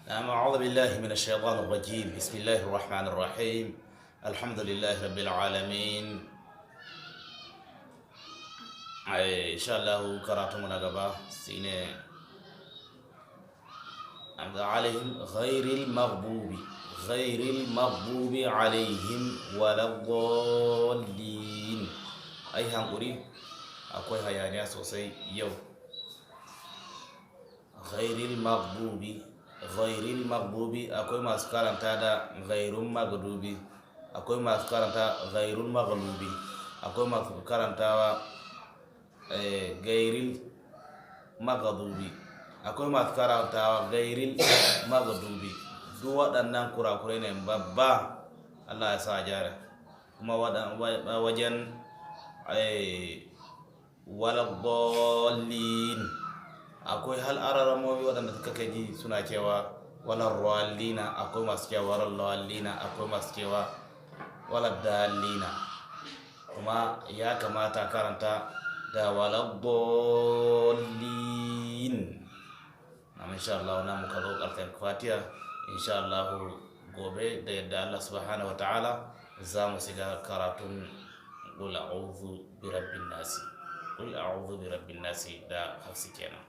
نعم، أعوذ بالله من الشيطان الرجيم. بسم الله الرحمن الرحيم. الحمد لله رب العالمين. Ai, insha Allah karatunmu na gaba shine alaihim ghairil maghdubi, ghairil maghdubi alaihim waladdallin. Ai hankuri, akwai hayaniya sosai yau. Ghairil maghdubi, ghairil maghdubi. Akwai masu karanta da ghairun maghdubi, akwai masu karanta ghairul maghlubi, akwai masu karantawa gairil maghdubi, akwai masu karantawa gairil maghdubi. Duk waɗannan kurakurai ne babba. Allah ya sa a gyara. Kuma wajen waladdallin, akwai hal araramomi waɗanda suka kai ji suna cewa walarrallina, akwai masu cewa walarrallina, akwai masu cewa waladdallina. Kuma ya kamata karanta da waladdallin. Na insha Allah na muka zo ƙarshen Fatiha. Insha Allah gobe da yadda Allah subhanahu wa ta'ala za mu shiga karatun qul a'udhu bi rabbin nasi, qul a'udhu bi rabbin nasi da Hafsi kenan.